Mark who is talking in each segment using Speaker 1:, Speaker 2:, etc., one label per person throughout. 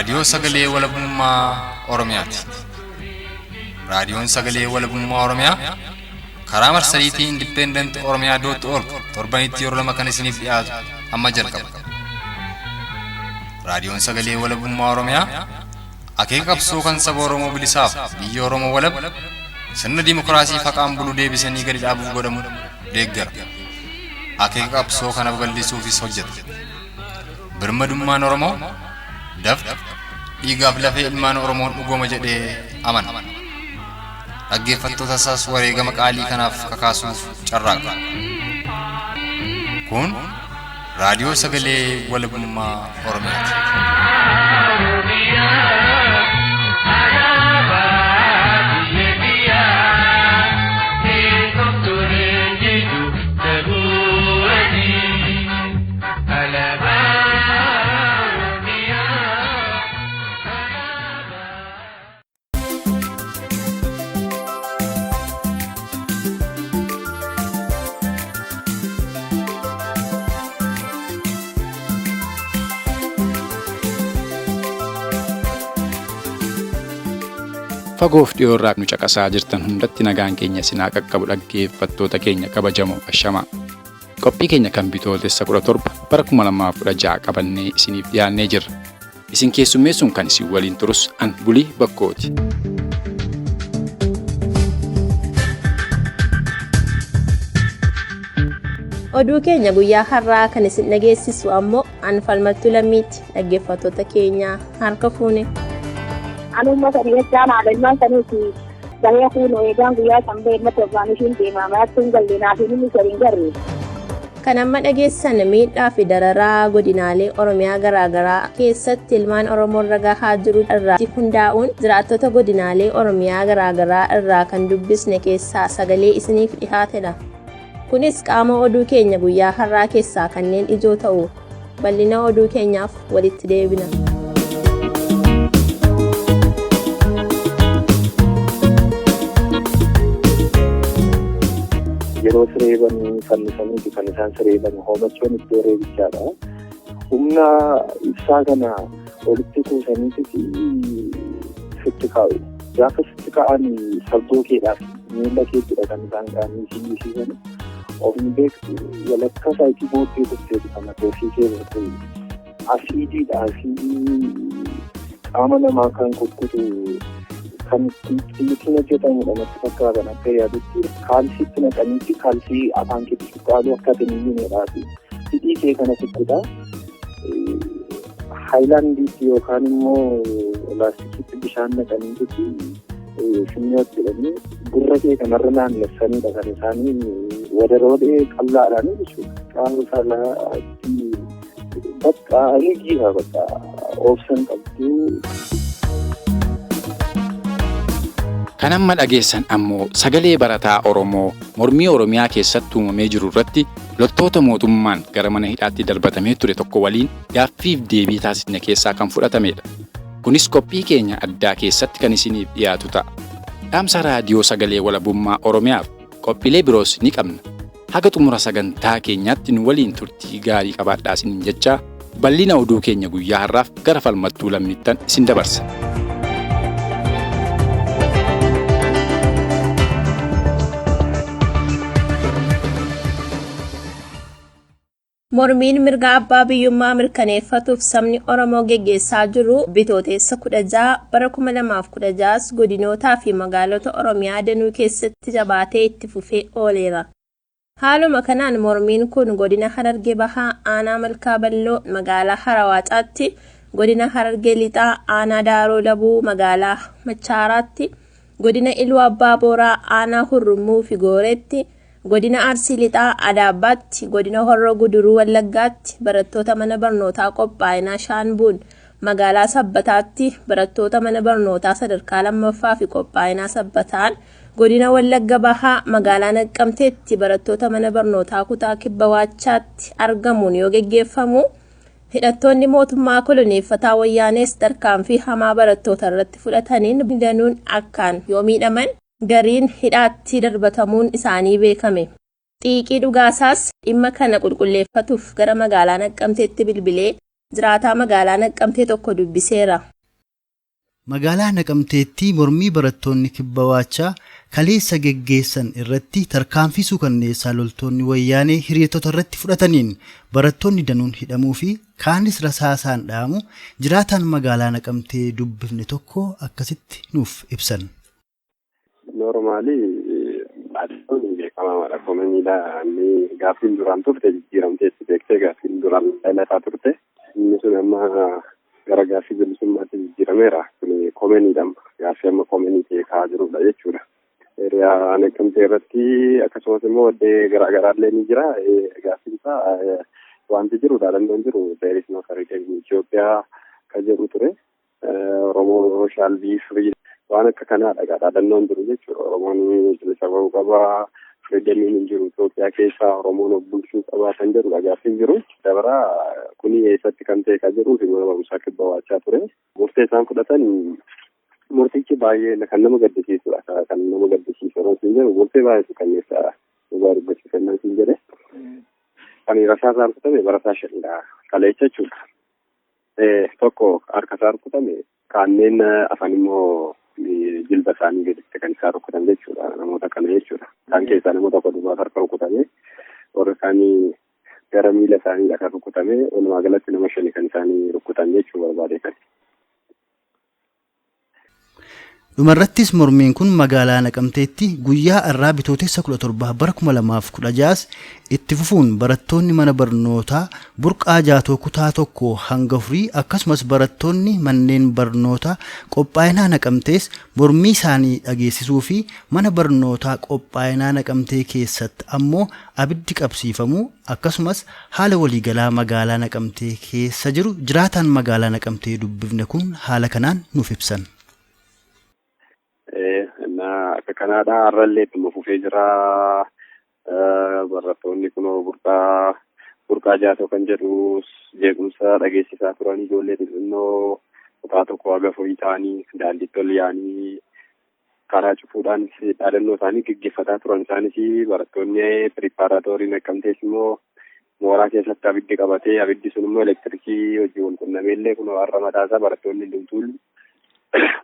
Speaker 1: Raadiyoo Sagalee Walabummaa Oromiyaati. Raadiyoon Sagalee Walabummaa Oromiyaa karaa marsariitii Independent Oromiyaa dot org torbanitti yeroo lama kan isiniif dhiyaatu amma jalqaba. Raadiyoon Sagalee Walabummaa Oromiyaa akeeka qabsoo kan saba Oromoo bilisaaf biyya Oromoo walab sirna dimokiraasii faqaan bulu deebisanii gadi dhaabuuf godhamu deeggara. Akeeka qabsoo kana babal'isuufis hojjeta. Birmadummaan Oromoo dafqa dhiigaaf lafee ilmaan Oromoon dhugooma jedhee amana. Dhaggeeffattoota isaas wareegama qaalii kanaaf kakaasuuf carraaqa. Kun Raadiyoo Sagalee Walabummaa Oromiyaati.
Speaker 2: Fagoof dhiyoorraa nu caqasaa jirtan hundatti nagaan keenya isin haa qaqqabu dhaggeeffattoota keenya kabajamoo ashamaa. Qophii keenya kan Bitootessa 17 bara 2016 qabannee isiniif dhiyaannee jirra. Isin keessummeessuun kan isin waliin turus an Bulii Bakkooti.
Speaker 3: Oduu keenya guyyaa har'aa kan isin dhageessisu ammoo an Falmattuu Lammiiti dhaggeeffattoota keenya harka fuune.
Speaker 4: Anumma sanii jechaan haadha ilmaan saniiti bahee kuunoo eegaan guyyaa san bahee ilma torbaan ishiin deemaa manatti hin galle naaf inni sariin garre.
Speaker 3: Kan amma dhageessan miidhaa fi dararaa godinaalee Oromiyaa garaagaraa keessatti ilmaan Oromoo irra gahaa jiru irratti hundaa'uun jiraattota godinaalee Oromiyaa garaagaraa irraa kan dubbisne keessaa sagalee isiniif dhihaatedha. Kunis qaama oduu keenya guyyaa har'aa keessaa kanneen ijoo ta'u. Bal'ina oduu keenyaaf walitti deebina.
Speaker 5: Yeroo sireeban fannisaniiti kan isaan sireeban hoomachoon iddoo reebichaadha. Humna ibsaa kana walitti kuusaniiti sitti kaa'u. Gaafa sitti kaa'an sabboo keedhaaf miila keettidha kan isaan kaa'anii si hiisisan. Of hin beektu walakkaa saayitii booddee kufteeti kan ati ofii kee bartu. Asiidiidha asiidii qaama namaa kan kukkutu kan ittiin hojjetamudha natti fakkaatan akka yaadutti kaalsiitti naqaniitti kaalsii afaan keetti cuqqaaluu akka ati hin iyyineedhaafi hidhii kee kana kukkuta. Haayilaandiitti yookaan immoo laastikiitti bishaan naqaniitti funyootti jedhanii gurra kee kanarra naannessaniidha kan isaanii wadaroolee qal'aadhaan jechuudha. Qaama saalaatti bakka ni jiifa bakka obsan qabdu.
Speaker 2: Kan amma dhageessan ammoo sagalee barataa Oromoo mormii Oromiyaa keessatti uumamee jiru irratti loltoota mootummaan gara mana hidhaatti darbatamee ture tokko waliin gaaffiif deebii taasisne keessaa kan fudhatamedha. Kunis qophii keenya addaa keessatti kan isiniif dhiyaatu ta'a. Dhaamsa Raadiyoo Sagalee Walabummaa Oromiyaaf qophiilee biroos ni qabna. Haga xumura sagantaa keenyaatti nu waliin turtii gaarii qabaadhaa isiniin jechaa bal'ina oduu keenya guyyaa har'aaf gara Falmattuu Lammiittan isin dabarsa.
Speaker 3: Mormiin mirga abbaa biyyummaa mirkaneeffatuuf sabni Oromoo geggeessaa jiru Bitooteessa 16 bara 2016s godinootaa fi magaalota Oromiyaa danuu keessatti jabaatee itti fufee ooleera. Haaluma kanaan mormiin kun godina Harargee Bahaa aanaa Malkaa Balloo magaalaa Harawaacaatti, godina Harargee Lixaa aanaa Daaroo Labuu magaalaa Machaaraatti, godina Iluu Abbaa Booraa aanaa Hurrummuu fi Gooreetti, Godina Arsii Lixaa Adaabbaatti, Godina Horroo Guduruu Wallaggaatti barattoota mana barnootaa qophaa'inaa Shaanbuun, magaalaa Sabbataatti barattoota mana barnootaa sadarkaa 2ffaa fi qophaa'inaa Sabbataan, Godina Wallagga Bahaa magaalaa Naqqamteetti barattoota mana barnootaa kutaa Kibba Waachaatti argamuun yoo geggeeffamu, hidhattoonni mootummaa koloneeffataa Wayyaanees tarkaanfii hamaa barattoota irratti fudhataniin danuun akkaan yoo miidhaman, gariin hidhaatti darbatamuun isaanii beekame. Xiiqii Dhugaasaas dhimma kana qulqulleeffatuuf gara magaalaa Naqqamteetti bilbilee Jiraataa magaalaa Naqqamtee tokko dubbiseera.
Speaker 6: Magaalaa Naqamteetti mormii barattoonni kibba waachaa kaleessa geggeessan irratti tarkaanfii suukanneessaa loltoonni wayyaanee hiriirtota irratti fudhataniin barattoonni danuun hidhamuu fi kaanis rasaasaan dha'amu jiraataan magaalaa Naqamtee dubbifne tokko akkasitti nuuf ibsan.
Speaker 7: Normally adeemsi beekamaadha. Komeniidha. Inni gaaffiin duraan turte jijjiiramteetti beektee gaaffiin duraan lafaa turte. Inni sun amma gara gaaffii bilisummaatti jijjiirameera. Kun komeniidha. Gaaffii amma komenii ta'ee ka'aa jirudha jechuudha. Hiriyaa Naqamtee irratti akkasumas immoo iddoo garaagaraallee ni jira. Gaaffiin isaa wanti jiru dhaadannoon jiru "There is no freedom in Ethiopia" kan jedhu ture. "Oromoo shall be free" waan akka kanaadha dhaadannoon jiru jechuudha. Oromoon bilisa bahuu qaba. Freedomiin hin jiru Itoophiyaa keessa, Oromoon of bulchuu qaba kan jedhudha gaaffiin jiru. Dabara kuni eessatti kan ta'e kan jedhuu fi mana barumsaa kibba waachaa ture. Murtee isaan fudhatan, murtichi baay'ee kan nama gaddisiisudha. Kan nama gaddisiisu yeroo siin jedhu murtee baay'ee suukanneessa, dhugaa dubbachuuf kennaan siin jedhe. Kan rasaasaan rukutame barataa shanidha. Kaleessa jechuudha. Tokko harka isaa rukutame, kanneen afan immoo jilba isaanii gaditti kan isaan rukutan jechuudha, namoota kana jechuudha. Isaan keessaa nama tokko duwwaa harka rukutame, warri isaanii gara miila isaanii kan rukutame. Walumaa galatti nama shani kan isaanii rukutan jechuu barbaade kan.
Speaker 6: Dhumarrattis mormiin kun magaalaa Naqamteetti guyyaa har'aa Bitootessa 17 bara 2016 itti fufuun barattoonni mana barnootaa Burqaa Jaatoo kutaa 1 hanga 4 akkasumas barattoonni manneen barnootaa qophaa'inaa Naqamtees mormii isaanii dhageessisuu fi mana barnootaa qophaa'inaa Naqamtee keessatti ammoo abiddi qabsiifamuu akkasumas haala waliigalaa magaalaa Naqamtee keessa jiru jiraataan magaalaa Naqamtee dubbifne kun haala kanaan nuuf ibsan.
Speaker 7: Akka kanaadha, har'allee ittuma fufee jira. Barattoonni kunoo Burqaa Jaatoo kan jedhu jeequmsa dhageessisaa turan. Ijoollee xixinnoo kutaa 1 haga 4 ta'anii daandiitti ol yaa'anii karaa cufuudhaan dhaadannoo isaanii gaggeeffataa turan. Isaanis barattoonni preparatory Naqamtees immoo mooraa keessatti abiddi qabatee, abiddi sun immoo elektirikii hojii wal qunnamee illee kunoo har'a mataasaa barattoonni hundumtuu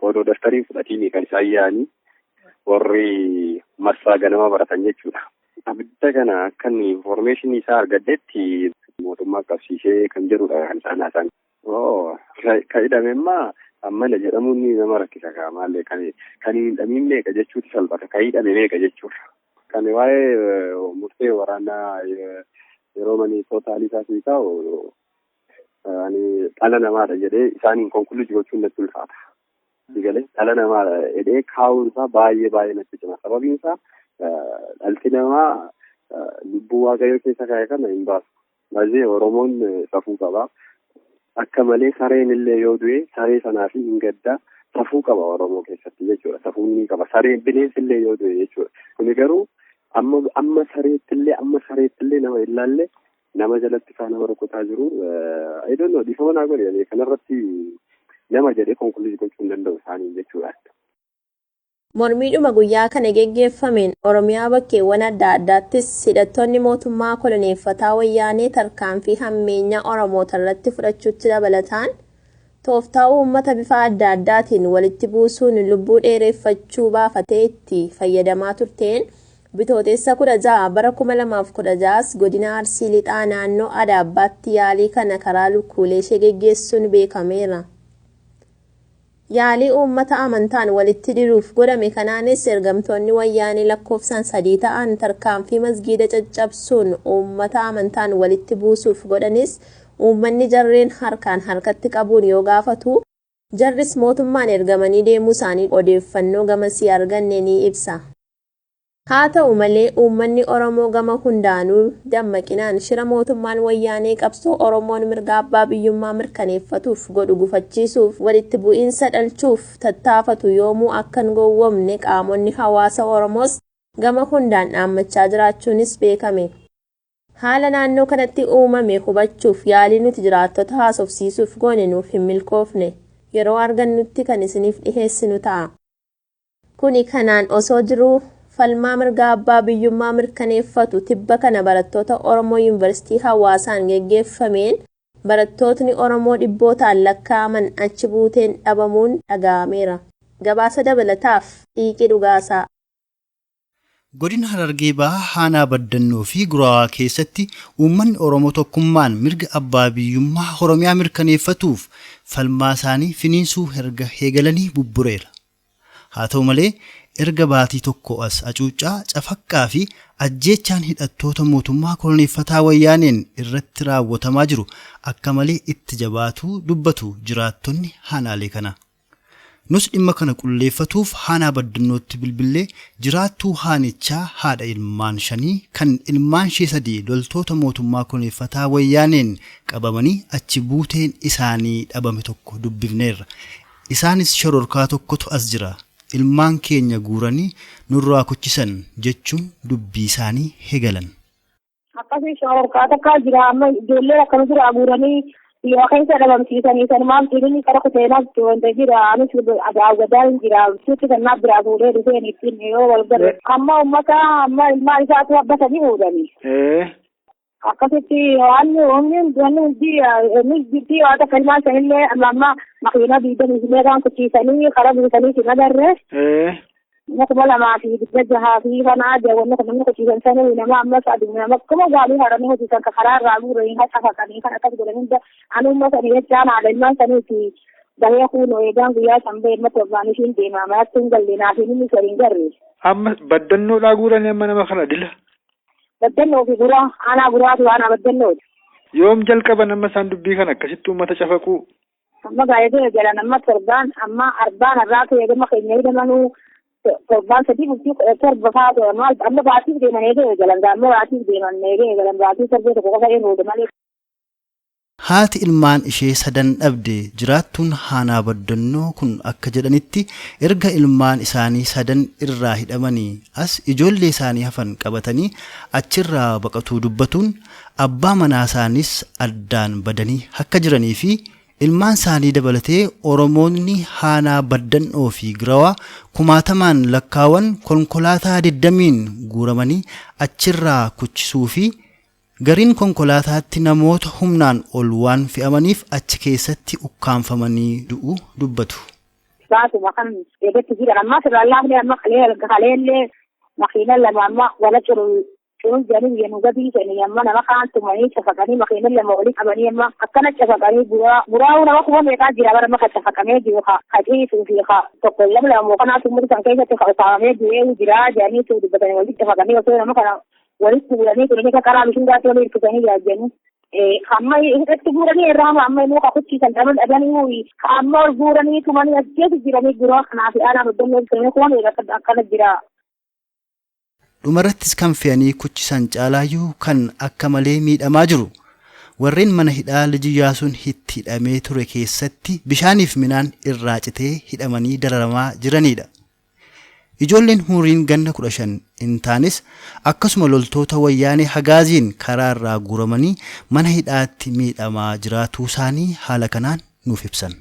Speaker 7: odoo daftarii fudhatiin kan isaan yaa'anii, warri marsaa ganama baratan jechuudha. Abidda kana akkan information isaa argadhetti mootummaa qabsiisee kan jedhudha kan isaan haasa'an. Oo, kan hidhame immoo ammana jedhamuun ni nama rakkisa kaa, maallee kan kan hin hidhamiin meeqa jechuuti salphata, kan hidhame meeqa jechuudha. Kan waa'ee murtee waraanaa yeroo mani total isaa sii kaa'u, ani dhala namaadha jedhee isaaniin conclude gochuun natti ulfaata. Galee dhala namaadha jedhee kaa'uun isaa baay'ee baay'ee natti cima. Sababiin isaa dhalti namaa lubbuu Waaqayyo keessa kaa'e kana hin baasu. Baay'ee Oromoon safuu qaba. Akka malee sareen illee yoo du'e saree sanaaf hin gaddaa, safuu qaba Oromoo keessatti jechuudha. Safuu ni qaba. Sareen bineensi illee yoo du'e jechuudha. Kuni garuu amma sareetti illee nama hin laalle, nama jalatti faa nama rukutaa jiru. I don't know, dhiifama naa godhe, kanarratti nama jedhee conclude gochuu hin danda'u isaanii jechuudha.
Speaker 3: Mormiidhuma guyyaa kana geggeeffameen Oromiyaa bakkeewwan adda addaattis hidhattoonni mootummaa koloneeffataa wayyaanee tarkaanfii hammeenyaa Oromoota irratti fudhachuutti dabalataan tooftaa uummata bifa adda addaatiin walitti buusuun lubbuu dheereffachuu baafatee itti fayyadamaa turteen, Bitootessa 16 bara 2016 godina Arsii Lixaa naannoo Adaabbaatti yaalii kana karaa lukkuulee ishee geggeessuun beekameera. Yaalii uummata amantaan walitti diruuf godhame kanaanis ergamtoonni wayyaanee lakkoofsaan sadii ta'an tarkaanfii masgiida caccabsuun uummata amantaan walitti buusuuf godhanis uummanni jarreen harkaan harkatti qabuun yoo gaafatu, jarris mootummaan ergamanii deemuu isaanii odeeffannoo gamasii arganne ni ibsa. Haa ta'u malee, uummanni Oromoo gama hundaanuu dammaqinaan shira mootummaan wayyaanee qabsoo Oromoon mirga abbaa biyyummaa mirkaneeffatuuf godhu gufachiisuuf walitti bu'iinsa dhalchuuf tattaafatu yoomuu akka hin gowwoomne qaamonni hawaasa Oromoos gama hundaan dhaammachaa jiraachuunis beekame. Haala naannoo kanatti uumame hubachuuf yaalii nuti jiraattota haasofsiisuuf goone nuuf hin milkoofne. Yeroo argannutti kan isiniif dhiheessinu ta'a. Kuni kanaan osoo jiruu, falmaa mirga abbaa biyyummaa mirkaneeffatu tibba kana barattoota Oromoo Yuunivarsiitii Hawaasaan geggeeffameen Barattootni Oromoo dhibbootaan lakkaa'aman achi buuteen dhabamuun dhaga'ameera. Gabaasa dabalataaf Xiiqii Dhugaasaa.
Speaker 6: Godina Harargee Bahaa Aanaa Baddannoo fi Guraawaa keessatti uummanni Oromoo tokkummaan mirga abbaa biyyummaa Oromiyaa mirkaneeffatuuf falmaa isaanii finiinsuu erga eegalanii bubbureera. Haa ta'u malee, erga baatii tokko as hacuuccaa, cafaqqaa fi ajjeechaan hidhattoota mootummaa koloneeffataa Wayyaaneen irratti raawwatamaa jiru akka malee itti jabaatuu dubbatu jiraattonni aanaalee kanaa. Nus dhimma kana qulleeffatuuf Aanaa Baddannootti bilbillee jiraattuu aanichaa haadha ilmaan shanii kan ilmaan ishee sadii loltoota mootummaa koloneeffataa Wayyaaneen qabamanii achi buuteen isaanii dhabame tokko dubbifneerra. Isaanis shororkaa tokkotu as jira. Ilmaan keenya guuranii nurraa kuchisan jechuun dubbii isaanii eegalan.
Speaker 4: Akkasii shororkaa takkaa jira, amma ijoollee akkana jira, guuranii yoo keessa dhabamsiisanii sanumaaf jirinni kara kuteenaaf wanta jira. Anis agadaa hin jira, suutti sannaaf biraa fuudhee dhufeen ittiin yoo wal garre amma uummata amma ilmaan isaatu abbatanii fuudhanii. Akkasitti waan humni wanni hundi inni jirti, waa takka ilmaan sanillee amma amma makiinaa 20 fi kan kuchiisanii kara buusanii si agarre. 2600 fi kana wanni kun namni kuchiisan sanuu nama ammas addunyaa akkuma gaarii haranii hojjetan ka karaa irraa guuranii hacafaqanii kan akkas godhan hunda. Anumma sanii jechaan haadha ilmaan saniiti bahee kuunoo eegaan guyyaa san bahee ilma torbaan ishiin deemaa manatti hin galle, naaf inni sadi hin garre.
Speaker 8: Amma Baddannoodhaa guuranii amma nama kana dila.
Speaker 4: Baddannoo fi Guraa, aanaa Guraatu, aanaa Baddannooti.
Speaker 8: Yoom jalqaban amma isaan dubbii kana akkasitti uummata cafaquu?
Speaker 4: Amma gaayetee jalan amma torbaan amma arbaan irraa eegama keenya hidhamanuu torbaan 3 bultii 17 fa'aa amma baatiif deeman eegee jalan, amma baatiif deeman eegee jalan, baatii torbee tokko qofa eeguu malee.
Speaker 6: Haati ilmaan ishee sadan dhabde jiraattuun Aanaa Baddannoo kun akka jedhanitti, erga ilmaan isaanii sadan irraa hidhamanii as ijoollee isaanii hafan qabatanii achirraa baqatuu dubbatuun, abbaa manaa isaaniis addaan badanii akka jiranii fi ilmaan isaanii dabalatee Oromoonni Aanaa Baddannoo fi Girawaa kumaatamaan lakkaawan konkolaataa 20n guuramanii achirraa kuchisuu fi gariin konkolaataatti namoota humnaan ol waan fe'amaniif achi keessatti ukkaanfamanii du'uu dubbatu.
Speaker 4: Baatuma kan eegatti jiran amma sirraa laafne, amma kaleellee makiina lama amma wala curul curul jedhanii biyya nu gadiisanii, amma nama kaan tumanii cafaqanii, makiina lama olii qabanii amma akkana cafaqanii buraa'uu. Nama kuma meeqaa jira bara amma ka cafaqamee jiru, ka ciisuu fi ka tokko lama lama kanaa tumuri kan keessatti ka ukaamamee jiru jira jedhanii dubbatanii, walitti cafaqanii osoo nama kana walitti bu'anii turanii ka karaa bishingaatti walii hirkisanii jaajjanii. Amma hidhatti guuranii irraa amma immoo ka kuchiisan dhaban dhabanii, amma ol guuranii tumanii as keessa jiranii, Guraa kanaa fi aanaa Baddannoo jiranii kuma meeqa akkana jira.
Speaker 6: Dhumarrattis kan fe'anii kuchisan caalaayyuu kan akka malee miidhamaa jiru warreen mana hidhaa Liji Iyyaasuun itti hidhamee ture keessatti bishaaniif midhaan irraa citee hidhamanii dararamaa jiranidha. Ijoolleen umuriin ganna 15 hin taanes akkasuma loltoota Wayyaanee Hagaaziin karaa irraa guuramanii mana hidhaatti miidhamaa jiraatuu isaanii haala kanaan nuuf ibsan.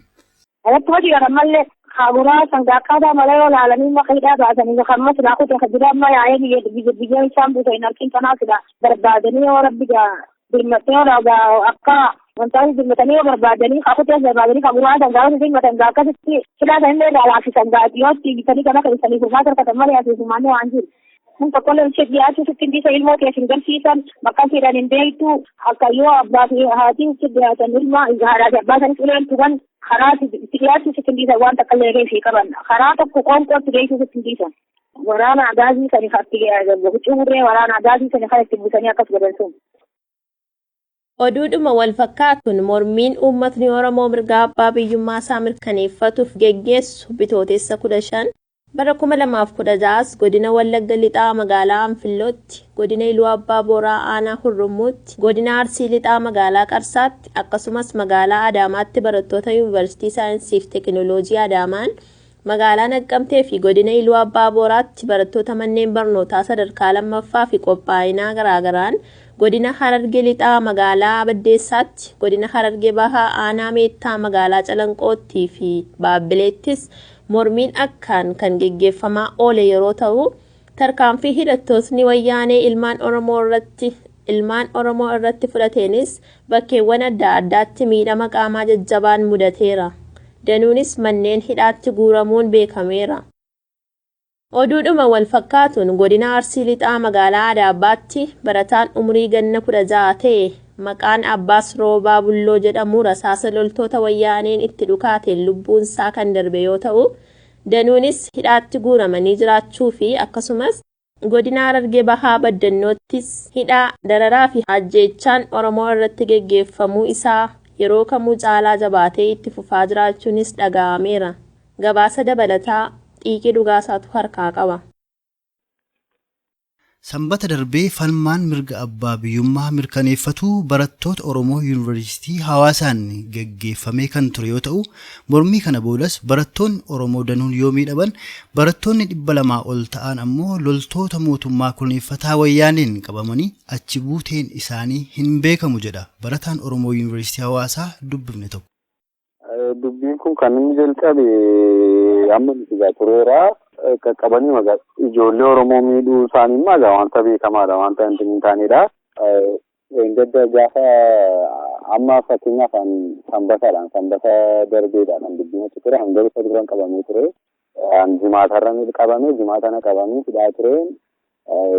Speaker 4: Alatti hojii ammallee kaaburaa sangaa malee yoo laalanii maka hidhaa baasanii kan silaa kute ka jira, amma yaa'ee biyya biyya biyya isaan buusa hin harkin kanaa sila barbaadanii yoo rabbi gaa birmattee yoo akka wantoonni birmatanii yoo barbaadanii ka kutee barbaadanii kaburaa sangaa yoo birmatan gaa akkasitti silaa sanillee irraa laaffisan gaa dhiyootti bitanii gama keessanii furmaata harkatan malee asii furmaanni waan jiru. Kun tokkollee ishee dhiyaachuu sitti hin dhiisa, ilmoo keessa hin garsiisan, bakka isheedhaan hin beektu. Akka yoo abbaa fi haatiin itti dhiyaatan, ilma haadhaa fi abbaa sanis uleen turan, karaa itti dhiyaachuu sitti hin dhiisan, waan takka illee reefii qaban karaa tokko qoonqootti geessuu sitti hin dhiisan. Waraana Agaazii sani katti huccuu waraana Agaazii sani kan itti buusanii akkas godhan sun.
Speaker 3: Oduudhuma wal fakkaatuun, mormiin uummatni Oromoo mirga abbaa biyyummaa isaa mirkaneeffatuuf geggeessu Bitootessa 15 bara 2016 godina Wallagga Lixaa magaalaa Anfillootti, godina Iluu Abbaa Booraa aanaa Hurrummuutti, godina Arsii Lixaa magaalaa Qarsaatti, akkasumas magaalaa Adaamaatti barattoota Yuunivarsiitii Saayinsii fi Teekinooloojii Adaamaan, magaalaa Naqqamtee fi godina Iluu Abbaa Booraatti barattoota manneen barnootaa sadarkaa lammaffaa fi qophaa'inaa garaagaraan, godina Harargee Lixaa magaalaa Baddeessaatti, godina Harargee Bahaa aanaa Meettaa magaalaa Calanqoottii fi Baabbileettis mormiin akkaan kan geggeeffamaa oole yeroo ta'u, tarkaanfii hidhattootni Wayyaanee ilmaan Oromoo irratti Ilmaan Oromoo irratti fudhateenis bakkeewwan adda addaatti miidhama qaamaa jajjabaan mudateera. Danuunis manneen hidhaatti guuramuun beekameera. Oduudhuma wal fakkaatuun godina Arsii Lixaa magaalaa Adaabbaatti barataan umurii ganna 16 ta'e maqaan Abbaas Roobaa Bulloo jedhamu rasaasa loltoota wayyaaneen itti dhukaateen lubbuun isaa kan darbe yoo ta'u, danuunis hidhaatti guuramanii jiraachuu fi akkasumas godina Harargee Bahaa Baddannoottis hidhaa, dararaa fi ajjeechaan Oromoo irratti geggeeffamuu isaa yeroo kamuu caalaa jabaatee itti fufaa jiraachuunis dhaga'ameera. Gabaasa dabalataa Xiiqii Dhugaasaatu harkaa qaba.
Speaker 6: Sanbata darbee falmaan mirga abbaa biyyummaa mirkaneeffatu barattoota Oromoo Yuunivarsiitii Hawaasaan geggeeffamee kan ture yoo ta'u, mormii kana boodas barattoonni Oromoo danuun yoo miidhaman, barattoonni 200 ol ta'an ammoo loltoota mootummaa koloneeffataa wayyaaneen qabamanii achi buuteen isaanii hin beekamu jedha barataan Oromoo Yuunivarsiitii Hawaasaa dubbifne tokko.
Speaker 5: Dubbiin kun kan inni jalqabe amma nuti egaa tureera. Qaqqabanii magaa ijoollee Oromoo miidhuu isaanii immoo egaa wanta beekamaadha, wanta hin taanedha. Gadda gaafa amma fakkeenyaaf sanbataadhaan, sanbata darbeedha kan dubbiin achi ture, hanga isa duran qabamee ture. Jimaatarra qabamee, jimaatana qabamee hidhaa ture.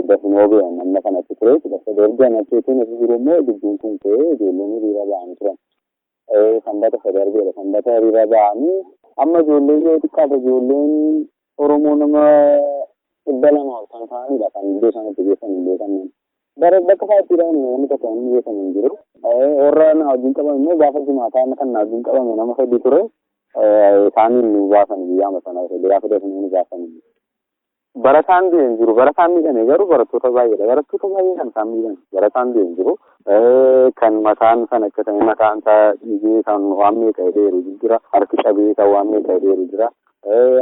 Speaker 5: Dafinoo beekan amma kanatti ture. Erga achiitiin as jiru immoo dubbiin kun ka'ee ijoolleen hiriira ba'anii turan. Sanbata isa darbeedha. Sanbata hiriira ba'anii amma ijoolleen yoo xiqqaate ijoolleen Oromoo nama 200 ol kan ta'anidha kan iddoo sanatti geessan hin beekamne. Bara bakka isaatti namni tokko namni geessan hin jiru. Warra na wajjin qabame immoo gaafa jimaataa kan na wajjin qabame nama sadii ture. Isaaniin nu baasan guyyaama sana gaafa dafnee nu baasan. Barataan du'e hin jiru. Barataan miidhame garuu barattoota baay'eedha. Barattoota baay'ee kan isaan miidhan. Barataan du'e hin jiru. Kan mataan sana akka ta'e mataan isaa dhiigee kan waan meeqa hidheeru jira. Harki cabee kan waan meeqa hidheeru jira.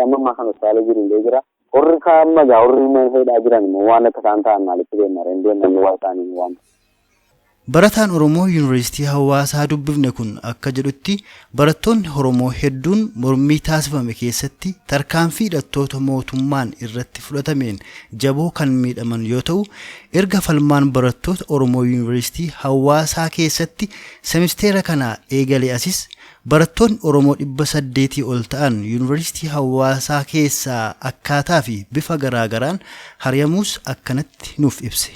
Speaker 5: Amma ammaa kan hospitaala jiru illee jira. Warri kaan magaa warri mana hidhaa jiran immoo waan akka isaan ta'an maalitti beekna? Hin beekna waan isaanii waan.
Speaker 6: Barataan Oromoo Yuunivarsiitii Hawaasaa dubbifne kun akka jedhutti barattoonni Oromoo hedduun mormii taasifame keessatti tarkaanfii hidhattoota mootummaan irratti fudhatameen jaboo kan miidhaman yoo ta'u, erga falmaan barattoota Oromoo Yuunivarsiitii Hawaasaa keessatti semisteera kana eegalee asis barattoonni Oromoo 800 ol ta'an Yuunivarsiitii Hawaasaa keessaa akkaataa fi bifa garaagaraan hari'amuus akkanatti nuuf ibse.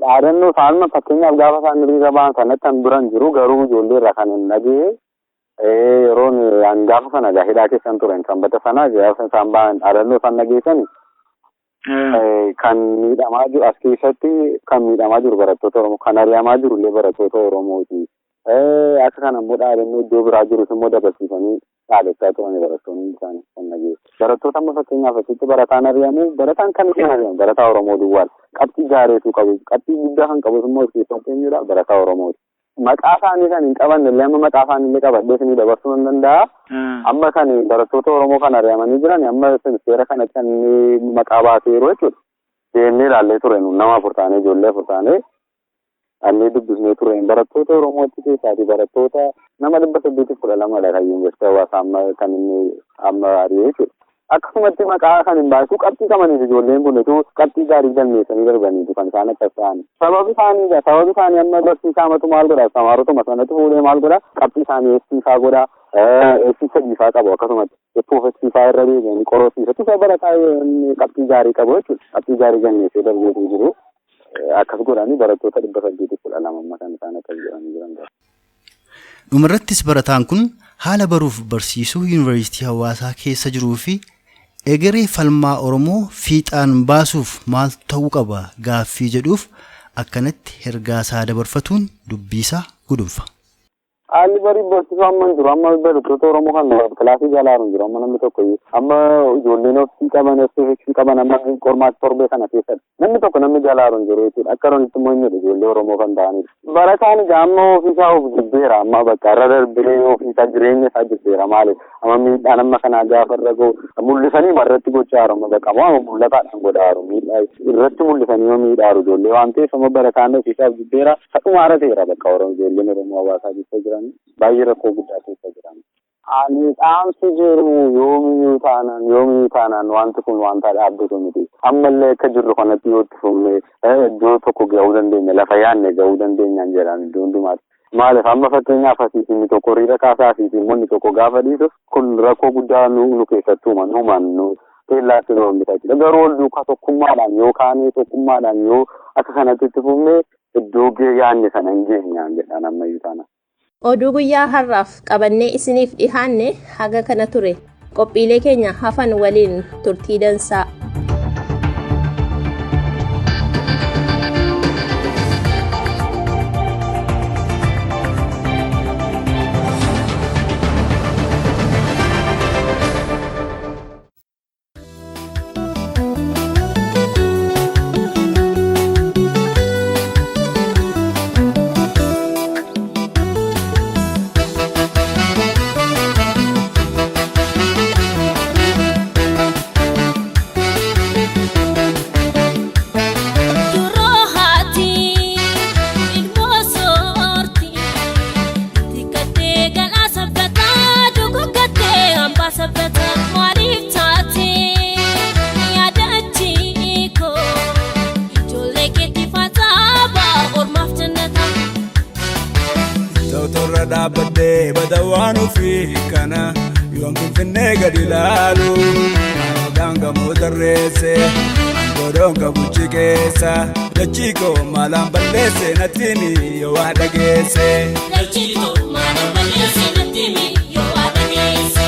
Speaker 5: Dhaadannoo isaan fakkeenyaaf gaafa isaan hiriira ba'an sanatti kan duran jiru garuu ijoollee irraa kan hin dhagee yeroon an gaafa sana egaa hidhaa keessan turan sanbata sana gaafa isaan ba'an dhaadannoo isaan dhageessan kan miidhamaa jiru as keessatti kan miidhamaa jiru barattoota Oromoo kan ari'amaa jiru illee barattoota Oromooti. Akka kana immoo dhaadannoo iddoo biraa jirus immoo dabarsiisanii dhaadachaa turan barattoonni isaanii kan dhageessu. Barattoota amma fakkeenyaaf asitti barataan ari'amu barataan kan hin ari'amu barataa Oromoo duwwaadha. Qabxii gaariitu qabu. Qabxii guddaa kan qabus immoo keessatti eenyudha? Barataa Oromooti. Maqaa isaanii kan hin qabanne illee amma maqaa isaanii illee qabadhee isinii dabarsuu nan danda'a. Amma kan barattoota Oromoo kan ari'amanii jiran amma seera kanatti kan inni maqaa baaseeru jechuudha. Deemnee ilaallee ture nuun nama afur taanee ijoollee afur taanee annee dubbisnee ture. Barattoota Oromootti keessaati barattoota nama 812dha kan yuunivarsiitii Hawaasaa amma kan inni amma ari'e jechuudha. Akkasumatti maqaa kan hin baasu qabxii qabaniif ijoolleen kun utuu qabxii gaarii galmeessanii darbaniitu kan isaan akkas ta'an. Sababi isaanii sababi isaanii amma barsiisaa matu maal godha samaarotuma sanatti fuudhee maal godha qabxii isaanii eessiifaa godha eessii sadiifaa qabu akkasumatti effoofachiifaa irra deebi'anii qorosiisa tufa barataa qabxii gaarii qabu jechuudha. Qabxii gaarii galmeessee darbeetu jiru. Akkas godhanii barattoota 812 amma kan isaan akkas godhanii jiran.
Speaker 6: Dhumarrattis barataan kun haala baruuf barsiisuu Yuunivarsiitii Hawaasaa keessa jiruu fi egeree falmaa Oromoo fiixaan baasuuf maal ta'uu qaba gaaffii jedhuuf akkanatti hergaasaa dabarfatuun dubbiisaa gudunfa.
Speaker 5: Haalli barii barsiisuu amma hin jiru. Amma barattoota Oromoo kan kilaasii jalaa hin jiru. Amma namni tokko iyyuu. Amma ijoolleen ofii qaban, ofii qaban amma qormaata torbee kana keessatti. Namni tokko namni jalaa hin jiru jechuudha. Akka ronitti immoo hin jedhu ijoollee Oromoo kan ta'anidha. Barataan egaa amma ofiisaa of jibbeera. Amma bakka irra darbee ofiisaa jireenya isaa jibbeera maaliif? Amma miidhaan amma kanaa gaafa irra gahu mul'isanii irratti gochaa jiru. Amma bakka amma mul'ataadhaan godhaa jiru. Miidhaa irratti mul'isanii miidhaa jiru ijoollee waan ta'eef amma barataan ofiisaa of jibbeera. Sadhumaa irra ta'eera bakka Oromoo ijoolleen Oromoo hawaasaa keessa jiran baay'ee rakkoo guddaa keessa jiran.
Speaker 9: Ani dhaamsi jiru yoomiyyuu taanaan wanti kun wanta dhaabbatu miti. Ammallee akka jirru kanatti yoo itti fufne iddoo tokko ga'uu dandeenya, lafa yaadne ga'uu dandeenyaan jedhaan iddoo hundumaatti. Maaliif amma fakkeenyaaf asiif inni tokko hiriira kaasaa asiif immoo inni tokko gaafa dhiisu kun rakkoo guddaa nu keessatti uuman nu teellaatti nu hambisa jechuudha. Garuu ol duukaa tokkummaadhaan yoo kaanee tokkummaadhaan yoo akka kanatti itti fufne iddoo yaadne sana hin geenyaan jedhaan ammayyuu taanaan.
Speaker 3: Oduu guyyaa har'aaf qabannee isiniif dhihaanne haga kana ture. Qophiilee keenya hafan waliin turtii dansaa.
Speaker 10: Dhaabbadhee badawaan ofii kana yoon finfinnee gadi ilaalu aanodhaan gamoo tarreesse aangodoon qabuchi keessa dachii koo maalaan balleesse natti himi yoo waa dhageesse.
Speaker 11: Dachii koo maalaan balleesse natti himi yoo waa dhageesse.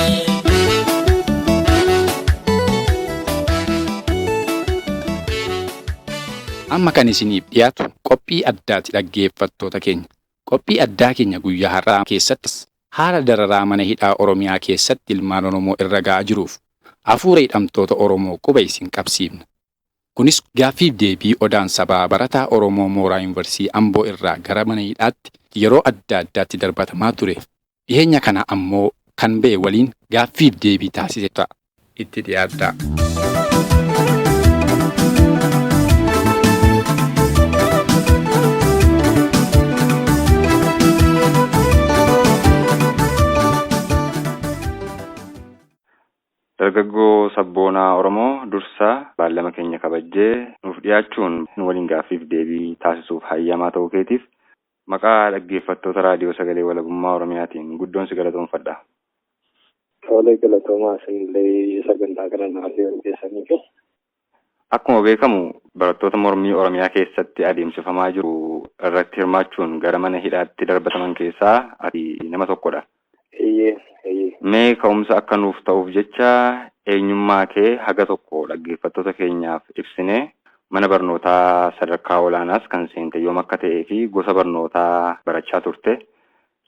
Speaker 2: Amma kan isiniif dhiyaatu qophii addaati dhaggeeffattoota keenya. Qophii addaa keenya guyyaa har'aa keessattis haala dararaa mana hidhaa Oromiyaa keessatti ilmaan Oromoo irra ga'aa jiruuf hafuura hidhamtoota Oromoo quba isin qabsiifna. Kunis gaaffiif deebii odaan sabaa barataa Oromoo Mooraa Yuunivarsiitii Amboo irraa gara mana hidhaatti yeroo adda addaatti darbatamaa ture. Dhiyeenya kana ammoo kan ba'e waliin gaaffiif deebii taasise ta'a. Itti dhiyaadhaa.
Speaker 7: Dargaggoo sabboonaa Oromoo dursaa baallama keenya kabajjee nuuf dhiyaachuun nu waliin gaaffiif deebii taasisuuf hayyamaa ta'uu keetiif maqaa dhaggeeffattoota raadiyoo sagalee walabummaa Oromiyaatiin guddoon si galatoomfadha.
Speaker 5: Tolee galatoomaa isinillee sagantaa kana naaf qopheessaniif.
Speaker 7: Akkuma beekamu barattoota mormii Oromiyaa keessatti adeemsifamaa jiru irratti hirmaachuun gara mana hidhaatti darbataman keessaa ati nama tokkodha. Mee ka'umsa akka nuuf ta'uuf jecha eenyummaa kee haga tokko dhaggeeffattoota keenyaaf ibsinee mana barnootaa sadarkaa olaanaas kan seente yoom akka ta'ee fi gosa barnootaa barachaa turte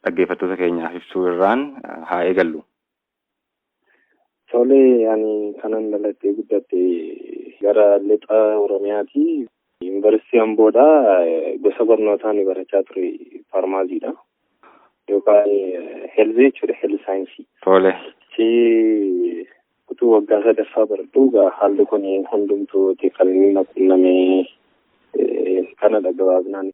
Speaker 7: dhaggeeffattoota keenyaaf ibsuu irraan haa eegallu.
Speaker 5: Tolee, ani kanan dhalatee guddate gara lixa Oromiyaati. Yuunivarsiitii Amboodha. Gosa barnootaa ani barachaa ture faarmaaziidha. Yookaan heelzii jechuudha, heelz saayinsii.
Speaker 7: Tole.
Speaker 5: Achi utuu waggaa sadaffaa baradhu haalli kun hundumtuu kan inni na qunname kanadha gabaabinaan.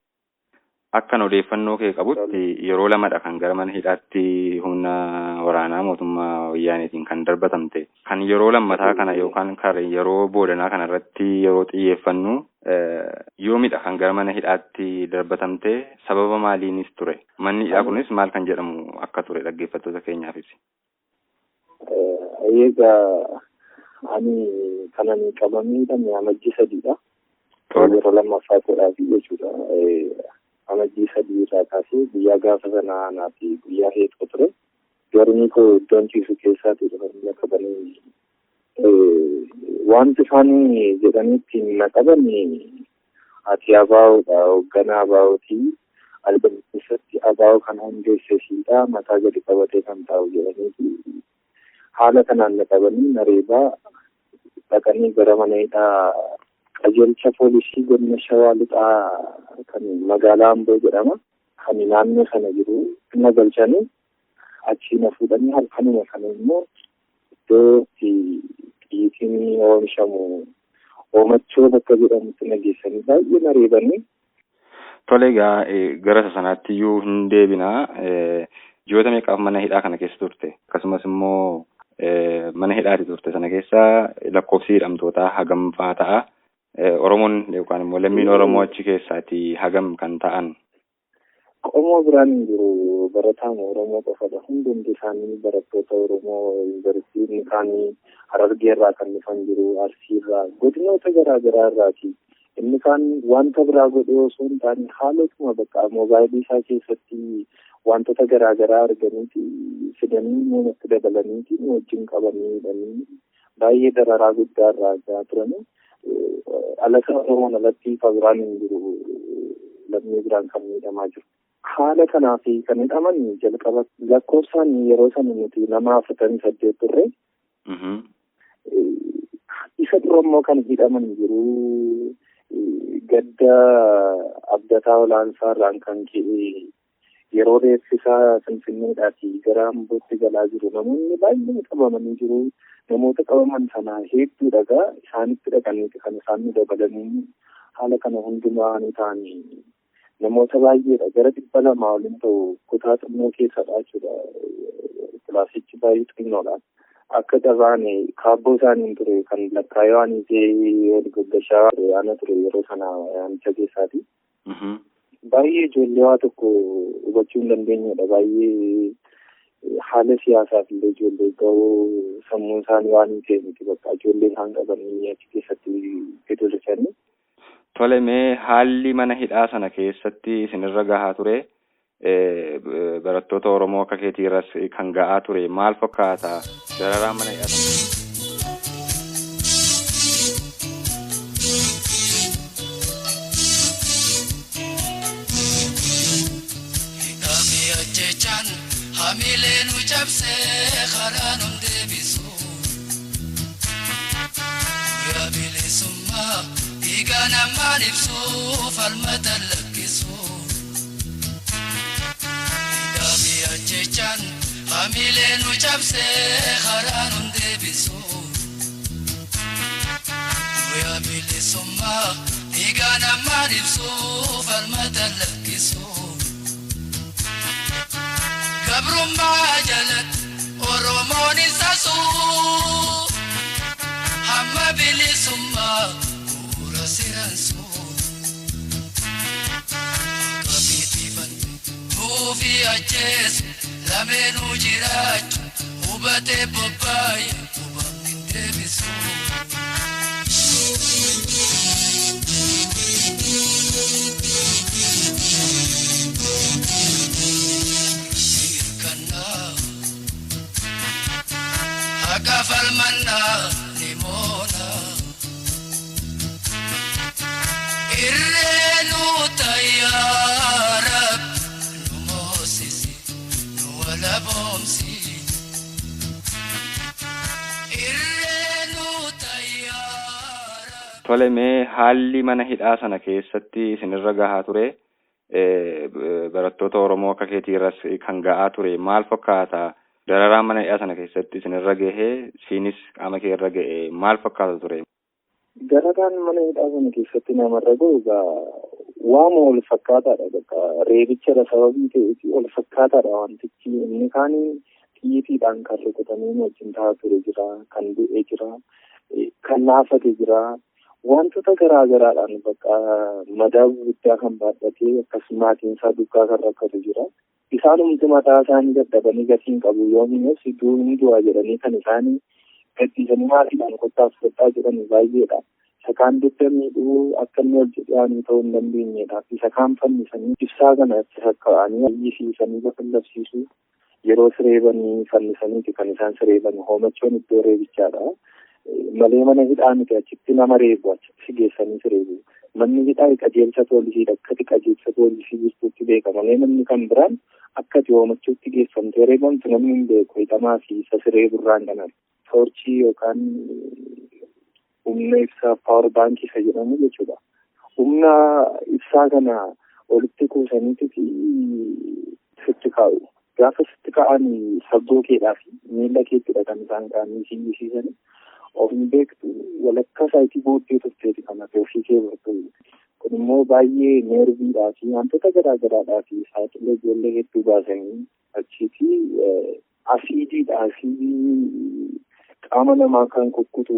Speaker 7: Akkan odeeffannoo kee qabutti yeroo lamadha kan gara mana hidhaatti humna waraanaa mootummaa wayyaaneetiin kan darbatamte. Kan yeroo lammataa kana yookaan kan yeroo boodanaa kana irratti yeroo xiyyeeffannu yoomidha kan gara mana hidhaatti darbatamte, sababa maaliinis ture? Manni hidhaa kunis maal kan jedhamu akka ture dhaggeeffattoota keenyaaf ibsi.
Speaker 5: Egaa ani kanan qabamee hidhame amajjii 3dha. Yeroo lammaffaa godhaaf jechuudha. Amajjii 3 irraa kaasee guyyaa gaafa sanaa anaa fi guyyaa heexoo ture. Dormii koo iddoon ciisu keessaatii dhufanii na qabanii wanti isaan jedhanii ittiin na qaban ati abaa'oodha, hoogganaa abaa'ootii. Alban keessatti abaa'oo kan hundeesse siidha, mataa gadi qabatee kan taa'u jedhanii haala kanaan na qabanii na reebaa dhaqanii gara mana hidhaa qajeelcha poolisii godina Shawaa Lixaa kan magaalaa Amboo jedhama. Kan naannoo sana jiru na galchanii achii na fuudhanii halkanuma kana immoo iddoo xiyyitiin oomishamu oomachoo bakka jedhamutti na geessanii baay'ee na reebanii.
Speaker 7: Tole egaa gara isa sanaatti iyyuu hin deebinaa. Ji'oota meeqaaf mana hidhaa kana keessa turte? Akkasumas immoo mana hidhaati turte sana keessa lakkoofsi hidhamtootaa hagam fa'aa ta'a? Oromoon yookaan immoo lammiin Oromoo achi keessaati hagam kan ta'an?
Speaker 5: Qomoo biraan hin jiru, barataan Oromoo qofadha. Hundumti isaanii barattoota Oromoo yuunivarsiitii kaanii Harargee irraa kan dhufan jiru, Arsii irraa, godinoota garaa garaa irraati. Inni kaan wanta biraa godhee osoo hin taane haalotuma bakka moobaayilii isaa keessatti wantoota garaa garaa arganiiti fidanii namatti dabalaniiti wajjin qabanii hidhanii baay'ee dararaa guddaa irraa gahaa turani. Alasa Oromoon alatti ifa biraan hin jiru, lammii biraan kan miidhamaa jiru. Haala kanaaf kan hidhaman jalqaba lakkoofsaan yeroo sana nuti nama 48 turre. Isa dura immoo kan hidhaman jiru gadda Abdataa Olaansaa irraan kan ka'e yeroo reeffisaa Finfinneedhaatii gara Ambootti galaa jiru namoonni baay'een qabamanii jiru. Namoota qabaman sana hedduu dhagaa isaanitti dhaqaniiti kan isaan dabalanii haala kana hundumaa ni ta'anii namoota baay'eedha. Gara 200 waliin ta'u kutaa xinnoo keessadha jechuudha. Kilaasichi baay'ee xinnoodha. Akka carraan kaabboo isaaniin ture kan lakkaayoo ta'ee ol gaggashaa ana ture yeroo sana yaamicha keessaati. Baay'ee ijoollee waa tokko hubachuu hin dandeenyedha. Baay'ee haala siyaasaaf illee ijoollee ga'uu sammuun isaanii waan hin ta'e miti bakka ijoollee isaan qabanii achi keessatti gadi.
Speaker 7: Tole, mee haalli mana hidhaa sana keessatti isinirra gahaa ture barattoota Oromoo akka keetii irras kan gahaa ture maal fakkaata? Dararaa mana hidhaa sana.
Speaker 12: Hidhamee ajjechaan hamilee nu cabsee karaa nun deebisu. Guyyaa bilisummaa dhiiga namaan ibsu falmata lakkisu. Hidhamee ajjechaan hamilee nu cabsee karaa nun deebisu. Guyyaa bilisummaa dhiiga namaan ibsu falmata lakkisu. Gabrummaa jalatti Oromoon isa suu hamma bilisummaa bu'uura siransuu. Qabiitifan tuufi ajjeesu lameenuu jiraachu hubatee bobbaaye hubamni hin deebisu. Haqa falmannaa ni moona. Irree nu tayyaa Rabbi nu moosisi nu walaboomsi. Irree nu tayyaa Rabbi.
Speaker 7: Tole, mee haalli mana hidhaa sana keessatti isinirra gahaa ture barattoota Oromoo akka keetii irras kan gahaa ture maal fakkaata? Dararaa mana hidhaa sana keessatti isinirra gahee siinis qaama kee irra ga'e maal fakkaata ture?
Speaker 5: Dararaan mana hidhaa sana keessatti namarra gahu egaa waama wal fakkaataadha. Bakka reebichadha sababii ta'eef wal fakkaataadha wantichi. Inni kaanii xiyyiitiidhaan kan rukutamee wajjin taa'aa ture jira, kan du'e jira, kan naafate jira. Wantoota garaa garaadhaan bakka madaa guddaa kan baadhatee akkasumas maatiin isaa duukaa kan rakkatu jira. Isaanumti mataa isaanii dadhabanii gatiin qabu yoomiinis du'uun du'a jedhanii kan isaanii gadhiisanii maatiidhaan kottaaf kottaa jedhan baay'eedha. Isa kaan dugda miidhuu akka inni ol jedhanii ta'uu hin dandeenyedha. Isa kaan fannisanii ibsaa kana achi sakka'anii iyyisiisanii lafallabsiisu yeroo sireebanii fannisaniiti kan isaan sireeban hoomachoon iddoo reebichaadha. Malee mana hidhaa miti achitti nama reebu achitti geessanii sireebu. Manni hidhaa qajeelcha poolisiidha. Akkati qajeelcha poolisii jirtutti beeka malee namni kan biraan akkati hoomachuutti geeffamtee reebamtu namni hin beeku. Hidhamaa fi isa sireeburraan kanan toorchii yookaan humna ibsaa paawar baankii isa jedhamu jechuudha. Humna ibsaa kana walitti kuusaniiti sitti kaa'u. Gaafa sitti kaa'an sabboo keedhaa fi miila keettidha kan isaan kaa'anii siyyisiisanii. Of hin beektu walakkaa saayitii booddee turteeti kan ati ofii kee bartu. Kun immoo baay'ee neerviidhaa fi wantoota garaa garaadhaa fi saaxilee ijoollee hedduu baasanii achiiti asiidiidha. Asiidii qaama namaa kan kukkutu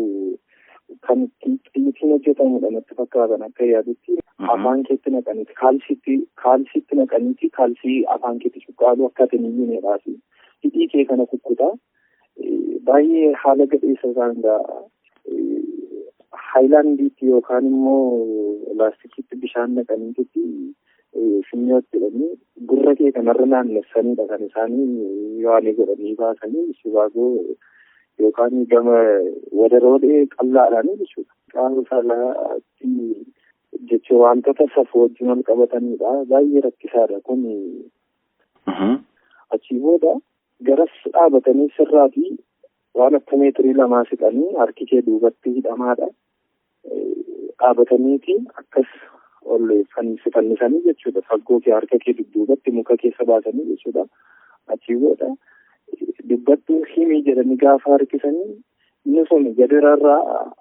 Speaker 5: kan xiyyitiin hojjetamudha natti fakkaatan akka yaadutti afaan keetti naqaniiti kaalsiitti naqaniiti kaalsii afaan keetti cuqqaalu akka ati hin iyyinedhaa fi hidhii kee kana kukkutaa baay'ee haala gadheessa isaan ga'a. Haayilaandiitti yookaan immoo laastikiitti bishaan naqaniititti funyootti jedhanii gurra kee kanarra naannessanidha kan isaanii waan godhanii baasanii sibaagoo yookaan gama wadaroodhee qal'aadhaan jechuudha. Qaama saalaatti jechuun wantoota safuu wajjin wal qabatanidha. Baay'ee rakkisaadha kun. Achii booda garas dhaabatanii sirraa fi waan akka meetirii 2 siqanii harki kee duubatti hidhamaadha. Dhaabataniiti akkas ol fannisanii jechuudha. Faggoo kee harka kee dudduubatti muka keessa baasanii jechuudha. Achii booda dubbadhu himii jedhanii gaafa harkisanii inni sun gadirarraa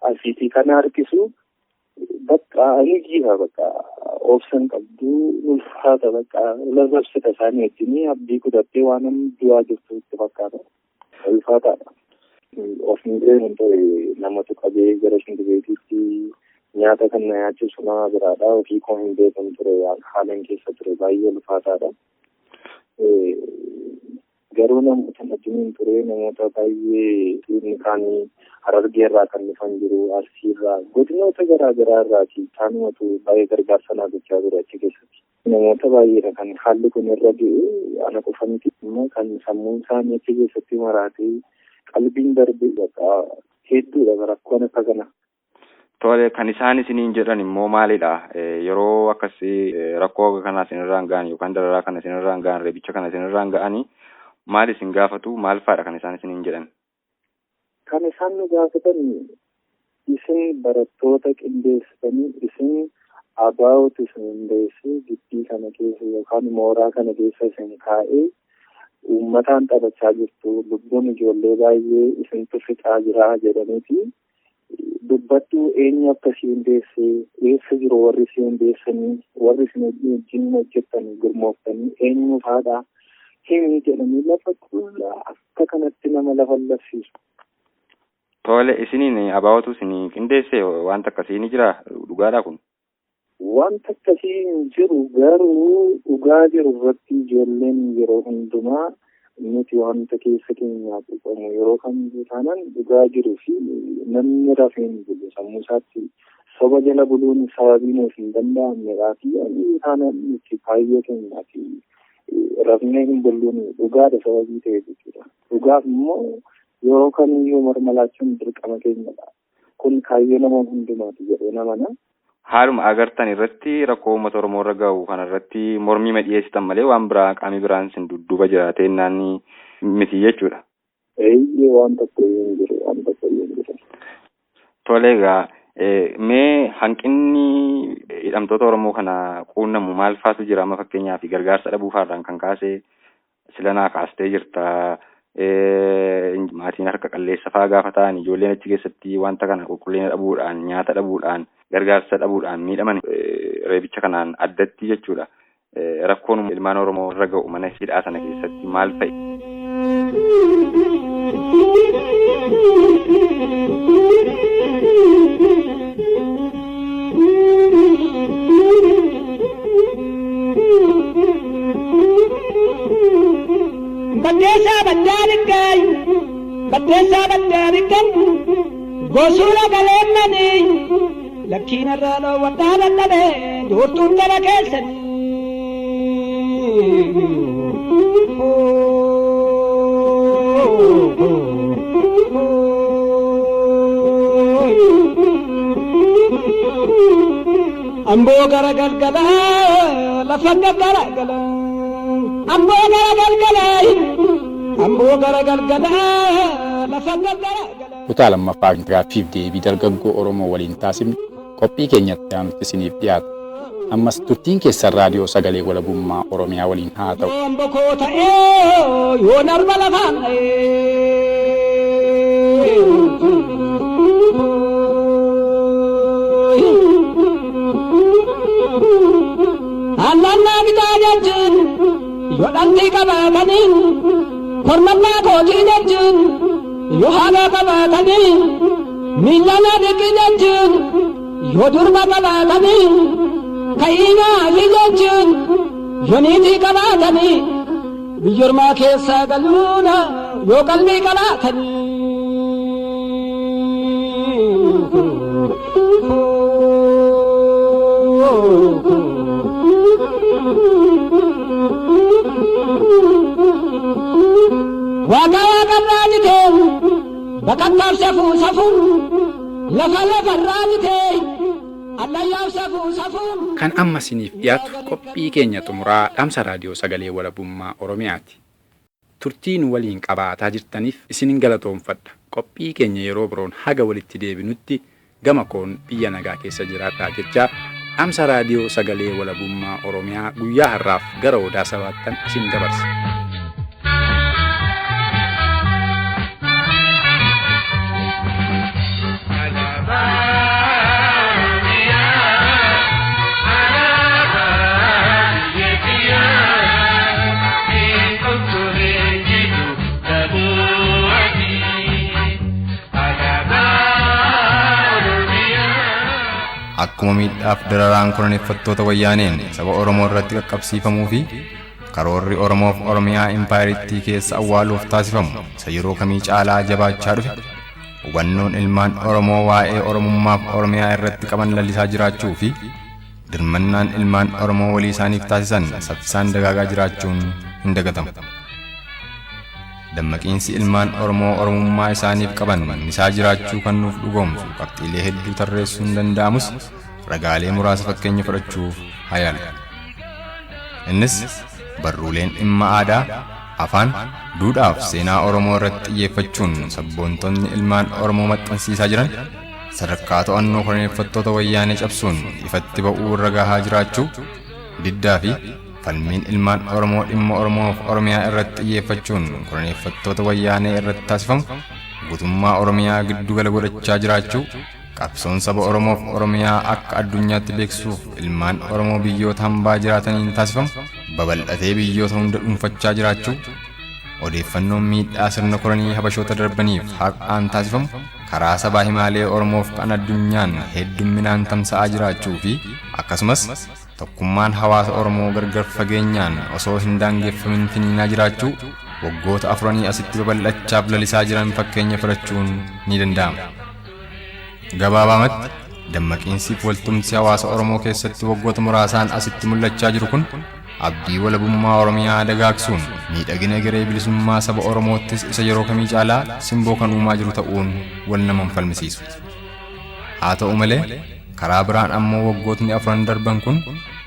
Speaker 5: asiitii kana harkisu bakka ni jiha bakka obsan qabdu ulfaata bakka lallaabsita isaanii wajjin abdii kutattee waan du'aa jirtu itti fakkaata. Ulfaataadha. Of miidhee hin ture namatu qabee gara shingiriitiitti nyaata kan na nyaachisu nama biraadha. Ofii koo hin beekun ture haalan keessa ture baay'ee ulfaataadha. Garuu namoota wajjin ture namoota baay'ee inni kaanii Harargee irraa kan dhufan jiru, Arsii irraa, godinoota garaa garaa irraati isaanumatu baay'ee gargaarsa naa gochaa ture achi keessatti. Namoota baay'eedha kan haalli kun irra ga'e ana qofa miti immoo kan sammuun isaanii achi keessatti maraatee qalbiin darbe bakka hedduudha rakkoon akka kana.
Speaker 13: Tole kan isaan isiniin jedhan immoo maalidha? Yeroo akkasii rakkoo kana isinirraan ga'an yookaan dararaa kana isinirraan ga'an reebicha kana isinirraan ga'anii maal isin gaafatu maal fa'aadha kan isaan isiniin jedhan?
Speaker 5: Kan isaan nu gaafatan isin barattoota qindeessitanii isin abaa'otu isin hundeessee giddii kana keessa yookaan mooraa kana keessa isin kaa'ee uummataan taphachaa jirtu lubbuun ijoollee baay'ee isintu fixaa jira jedhaniiti dubbadhu eenyu akka si hundeessee eessa jiru warri si hundeessanii warri isin wajjin hojjettan gurmooftanii eenyu fa'aadha himi jedhanii lafa qullaa akka kanatti nama lafa lafsiisu.
Speaker 13: Tole isiniin abaa'otu isinii qindeesse wanta akkasii ni jira dhugaadha kun?
Speaker 5: Wanta akkasii hin jiru garuu dhugaa jiru irratti ijoolleen yeroo hundumaa nuti wanta keessa keenyaa quuqamu yeroo kamiyyuu taanaan dhugaa jiruu fi namni rafee hin bulu sammuu isaatti soba jala buluun sababii nuuf hin danda'amnedhaa fi taanaan nuti kaayyoo keenyaa fi rafnee hin bulluun dhugaadha sababii ta'e jechuudha. Dhugaaf immoo yeroo kamiyyuu mormalaachuun dirqama keenyadha. Kun kaayyoo nama hundumaati jedhee namana.
Speaker 13: Haaluma agartan irratti rakkoo uummata Oromoo irra gahu kanarratti mormii ma dhiyeessitan malee waan biraa qaamni biraan isin dudduuba jiraatee naanni miti jechuudha.
Speaker 5: Eeyyee waan tokko iyyuu hin jiru waan tokko iyyuu hin jiru.
Speaker 13: Tole egaa mee hanqinni hidhamtoota Oromoo kana quunnamu maal faatu jira amma fakkeenyaaf gargaarsa dhabuu faarraan kan kaase silanaa kaastee jirta. Maatiin harka qalleessa fa'aa gaafa ta'an ijoolleen achi keessatti wanta kana qulqullina dhabuudhaan nyaata dhabuudhaan gargaarsa dhabuudhaan miidhaman reebicha kanaan addatti jechuudha. Rakkoon ilmaan Oromoo irra ga'u mana hidhaa sana keessatti maal fa'i?
Speaker 14: Baddeessaa baddaan baddeessaa baddaan gosuura galeemmanii lakkiin irraa dhoowwadhaa dadhabee joortuun gara keessanii. Amboo gara galgalaa lafa gara galaa amboo gara galgalaa amboo gara galgalaa lafa gara.
Speaker 2: Kutaa lammaffaa gaaffiif deebii dargaggoo Oromoo waliin taasifne qophii keenyatti aanutti isiniif dhiyaata. Ammas turtiin keessan raadiyoo sagalee walabummaa Oromiyaa waliin haa ta'u.
Speaker 14: Yoon bokoo ta'ee yoon arba lafaan dha'ee. Dhallaan bitaa jechuun yoo dhalli qabaatanii kormannaa kootii jechuun yoo haala qabaatanii miila dhiqi jechuun yoo durba qabaatanii ka'iinaa fi jechuun yoo niitii qabaatanii biyyoormaa keessaa galuuna yoo qalbii qabaatanii. Waaqa waaqarraa jitee baqattaaf safuu safuu lafa lafarraa jitee allayyaaf safuu safuu.
Speaker 2: Kan amma isiniif dhiyaatu qophii keenya xumuraa dhaamsa raadiyoo sagalee walabummaa Oromiyaati. Turtii nu waliin qabaataa jirtaniif isinin galatoomfadha. Qophii keenya yeroo biroon haga walitti deebinutti gama koon biyya nagaa keessa jiraadhaa jechaa dhaamsa raadiyoo sagalee walabummaa Oromiyaa guyyaa har'aaf gara odaa sabaattan isin dabarsa.
Speaker 1: Akkuma miidhaaf dararaan koloneeffattoota wayyaaneen saba Oromoo irratti qaqqabsiifamuu fi karoorri Oromoof Oromiyaa impaayiriittii keessa awwaaluuf taasifamu isa yeroo kamii caalaa jabaachaa dhufe hubannoon ilmaan Oromoo waa'ee Oromummaaf Oromiyaa irratti qaban lalisaa jiraachuu fi dirmannaan ilmaan Oromoo walii isaaniif taasisan saffisaan dagaagaa jiraachuun hin dagatamu. Dammaqiinsi ilmaan Oromoo Oromummaa isaaniif qaban misaa jiraachuu kan nuuf dhugoomsu qabxiilee hedduu tarreessuun danda'amus ragaalee muraasa fakkeenya fudhachuuf haa yaalu. Innis barruuleen dhimma aadaa, afaan, duudhaaf seenaa Oromoo irratti xiyyeeffachuun sabboontonni ilmaan Oromoo maxxansiisaa jiran sadarkaa to'annoo koloneeffattoota wayyaanee cabsuun ifatti ba'uu irra gahaa jiraachuu, diddaa fi falmiin ilmaan Oromoo dhimma Oromoof Oromiyaa irratti xiyyeeffachuun koloneeffattoota wayyaanee irratti taasifamu guutummaa Oromiyaa giddugala godhachaa jiraachuu, qabsoon saba Oromoof Oromiyaa akka addunyaatti beeksisuuf ilmaan Oromoo biyyoota hambaa jiraataniin taasifamu babal'atee biyyoota hunda dhuunfachaa jiraachuu, odeeffannoon miidhaa sirna kolonii habashoota darbaniif har'aan taasifamu karaa sabaa himaalee Oromoof kan addunyaan heddumminaan tamsa'aa jiraachuu fi akkasumas tokkummaan hawaasa Oromoo gargar fageenyaan osoo hin daangeffamin finiinaa jiraachuu waggoota afuranii asitti babal'achaaf lalisaa jiran fakkeenya fudhachuun ni danda'ama. Gabaabaamatti dammaqiinsiif waltumsi hawaasa Oromoo keessatti waggoota muraasaan asitti mul'achaa jiru kun abdii walabummaa Oromiyaa dagaagsuun miidhagina egeree bilisummaa saba Oromoottis isa yeroo kamii caalaa simboo kan uumaa jiru ta'uun wal nama hin falmisiisu. Haa ta'u malee karaa biraan ammoo waggootni afran darban kun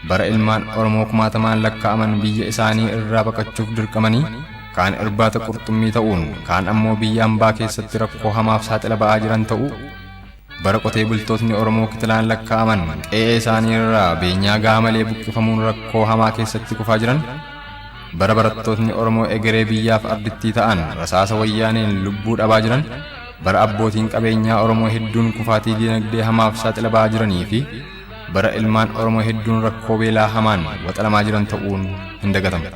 Speaker 1: bara ilmaan Oromoo kumaatamaan lakkaa'aman biyya isaanii irraa baqachuuf dirqamanii kaan irbaata qurxummii ta'uun kaan ammoo biyya hambaa keessatti rakkoo hamaaf saaxila ba'aa jiran ta'uu bara qotee bultootni Oromoo kitilaan lakkaa'aman qe'ee isaanii irraa beenyaa gahaa malee buqqifamuun rakkoo hamaa keessatti kufaa jiran bara barattootni Oromoo egeree biyyaaf ardittii ta'an rasaasa wayyaaneen lubbuu dhabaa jiran bara abbootiin qabeenyaa Oromoo hedduun kufaatii dinagdee hamaaf saaxila ba'aa jiranii fi bara ilmaan Oromoo hedduun rakkoo beelaa hamaan waxalamaa jiran ta'uun hin dagatamu.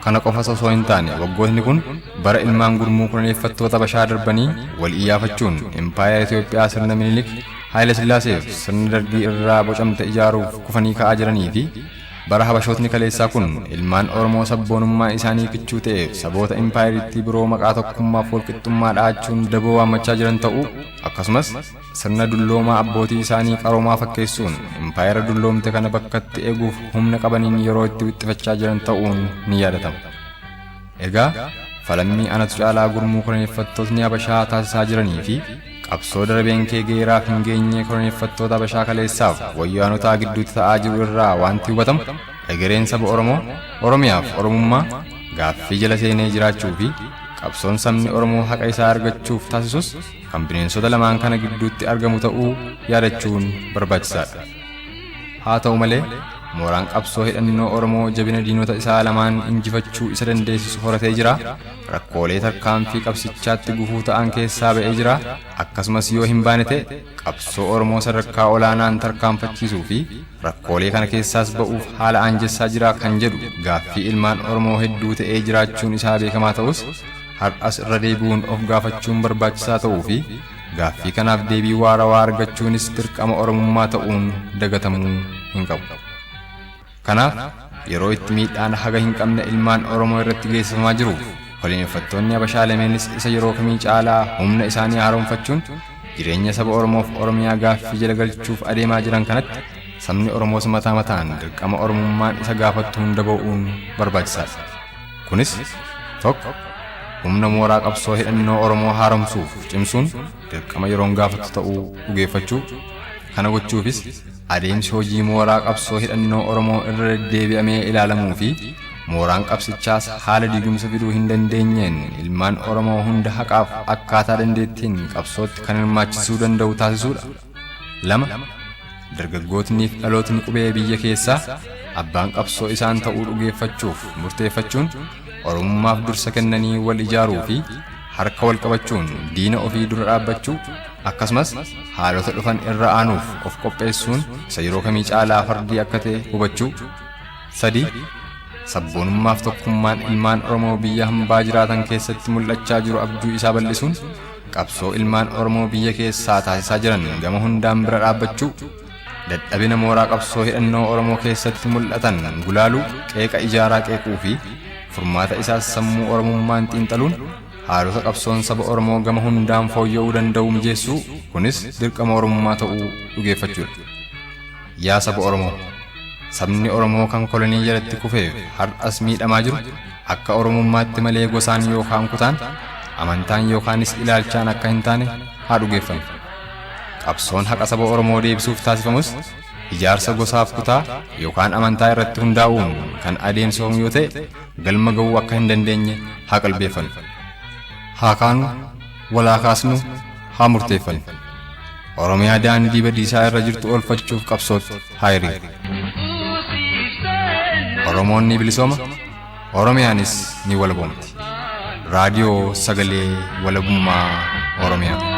Speaker 1: Kana qofas osoo hin taane waggootni kun bara ilmaan gurmuu koloneeffattoota Habashaa darbanii wal iyyaafachuun impaayera Itoophiyaa sirna Minilik Haayile Sillaaseef sirna Dargii irraa bocamte ijaaruuf kufanii ka'aa jiranii fi bara Habashootni kaleessaa kun ilmaan Oromoo sabboonummaa isaanii kichuu ta'eef saboota impaayeriittii biroo maqaa tokkummaaf walqixxummaa dha'achuun daboo waammachaa jiran ta'uu akkasumas sirna dulloomaa abbootii isaanii qaroomaa fakkeessuun impaayera dulloomte kana bakkatti eeguuf humna qabaniin yeroo itti wixxifachaa jiran ta'uun ni yaadatama. Egaa falammii anatu caalaa gurmuu koloneeffattootni Habashaa taasisaa jiranii fi qabsoo darabeen kee geeraaf hin geenye koloneeffattoota Habashaa kaleessaaf wayyaanotaa gidduutti ta'aa jiru irraa wanti hubatamu egereen saba Oromoo, Oromiyaaf Oromummaa gaaffii jala seenee jiraachuu fi qabsoon sabni Oromoo haqa isaa argachuuf taasisus kan bineensota lamaan kana gidduutti argamu ta'uu yaadachuun barbaachisaadha. Haa ta'u malee Mooraan qabsoo hidhannoo Oromoo jabina diinota isaa lamaan injifachuu isa dandeessisu horatee jira. Rakkoolee tarkaanfii qabsichaatti gufuu ta'an keessaa ba'ee jira. Akkasumas yoo hin baane ta'e qabsoo Oromoo sadarkaa olaanaan tarkaanfachiisuu fi rakkoolee kana keessaas ba'uuf haala aanjessaa jira kan jedhu gaaffii ilmaan Oromoo hedduu ta'ee jiraachuun isaa beekamaa ta'us, har'as irra deebi'uun of gaafachuun barbaachisaa ta'uu fi gaaffii kanaaf deebii waarawaa argachuunis dirqama Oromummaa ta'uun dagatamuu hin qabu. Kanaaf yeroo itti miidhaan haga hin qabne ilmaan Oromoo irratti geessifamaa jiru, koloneeffattoonni Habashaa lameenis isa yeroo kamii caalaa humna isaanii haaromfachuun jireenya saba Oromoof Oromiyaa gaaffii jala galchuuf adeemaa jiran kanatti, sabni Oromoos mataa mataan dirqama Oromummaan isa gaafattu hunda ba'uun barbaachisaadha. Kunis tokko, humna mooraa qabsoo hidhannoo Oromoo haaromsuuf cimsuun dirqama yeroon gaafattu ta'uu dhugeeffachuu. Kana gochuufis adeemsi hojii mooraa qabsoo hidhannoo Oromoo irra deddeebi'amee ilaalamuu fi mooraan qabsichaas haala diigumsa fiduu hin dandeenyeen ilmaan Oromoo hunda haqaaf akkaataa dandeettiin qabsootti kan hirmaachisuu danda'u taasisuudha. Lama, dargaggootniif dhalootni qubee biyya keessaa abbaan qabsoo isaan ta'uu dhugeeffachuuf murteeffachuun Oromummaaf dursa kennanii wal ijaaruu fi harka wal qabachuun diina ofii dura dhaabbachuu, akkasumas haalota dhufan irra aanuuf of qopheessuun isa yeroo kamii caalaa fardii akka ta'e hubachuu. Sadi, sabboonummaaf tokkummaan ilmaan Oromoo biyya hambaa jiraatan keessatti mul'achaa jiru abjuu isaa bal'isuun qabsoo ilmaan Oromoo biyya keessaa taasisaa jiran gama hundaan bira dhaabbachuu, dadhabina mooraa qabsoo hidhannoo Oromoo keessatti mul'atan gulaaluu, qeeqa ijaaraa qeequu fi furmaata isaas sammuu Oromummaan xiinxaluun haalota qabsoon saba Oromoo gama hundaan fooyya'uu danda'u mijeessuu, kunis dirqama Oromummaa ta'uu dhugeeffachuudha. Yaa saba Oromoo, sabni Oromoo kan kolonii jalatti kufeef har'as miidhamaa jiru akka Oromummaatti malee gosaan yookaan kutaan, amantaan yookaanis ilaalchaan akka hin taane haa dhugeeffannu. Qabsoon haqa saba Oromoo deebisuuf taasifamus ijaarsa gosaaf kutaa yookaan amantaa irratti hundaa'uun kan adeemsifamu yoo ta'e galma ga'uu akka hin dandeenye haa qalbeeffannu. Haa kaanu, walaa kaasnu, haa murteeffannu. Oromiyaa daandii badiisaa irra jirtu oolfachuuf qabsootti haa hiriirru. Oromoon ni bilisooma, Oromiyaanis ni walaboomti. Raadiyoo Sagalee Walabummaa Oromiyaa.